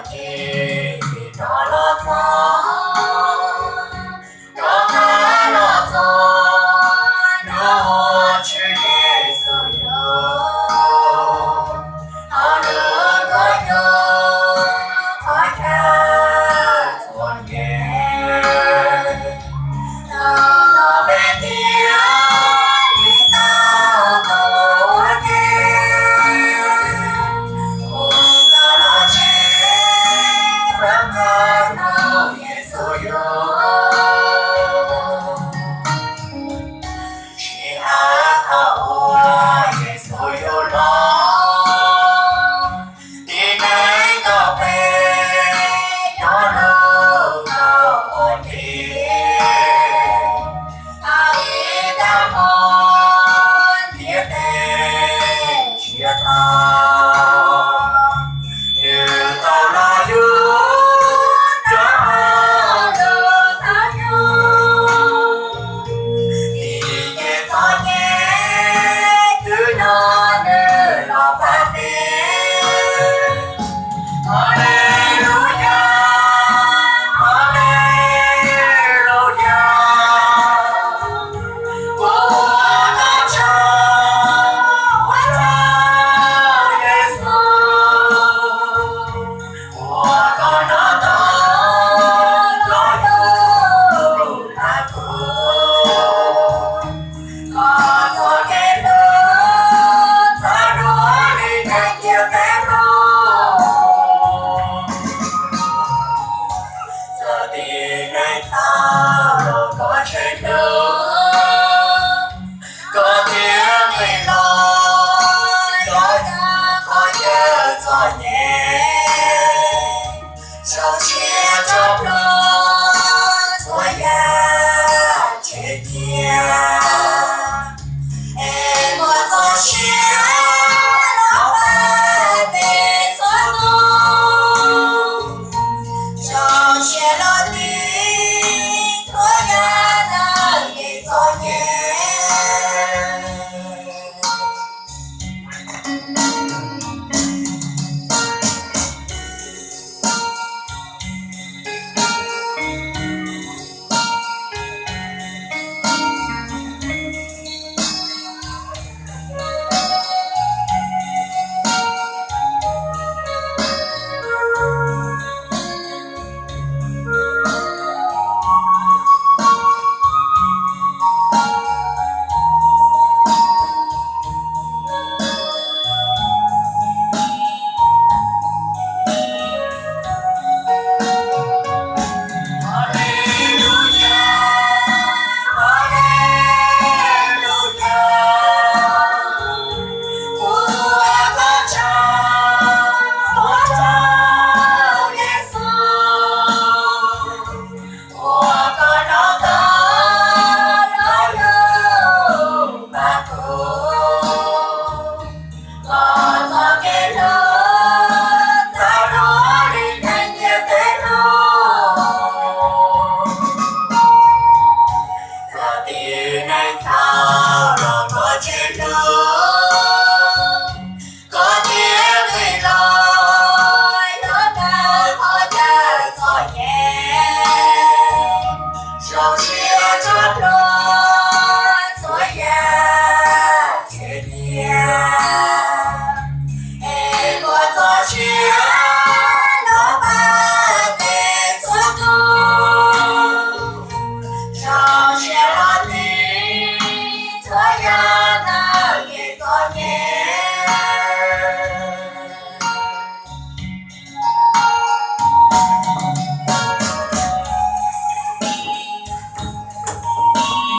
Ces rov los txog, rov qab los txog, nrog Tswv Yexus yug, thov lub kua muag qhov chaw txom nyem, tau los peb thiab nrhiav tau tus ua ke, ua tau los tseg, txhawb nqa nrog Yexus yug. Sij hawm thaum uas Yexus yug los, tib neeg kaum peb nyob lub kaum ua ke, tau ib tag hmo ntiaj teb tsis tau, nws tau los yug rau hauv lub qab ntuj, ib ce txom nyem twb yog nws los pab peb. Haleluyas, haleluyas, ua tsaug, ua tsaug Yexus, uas koj nrog tau los yug tag kuv, koj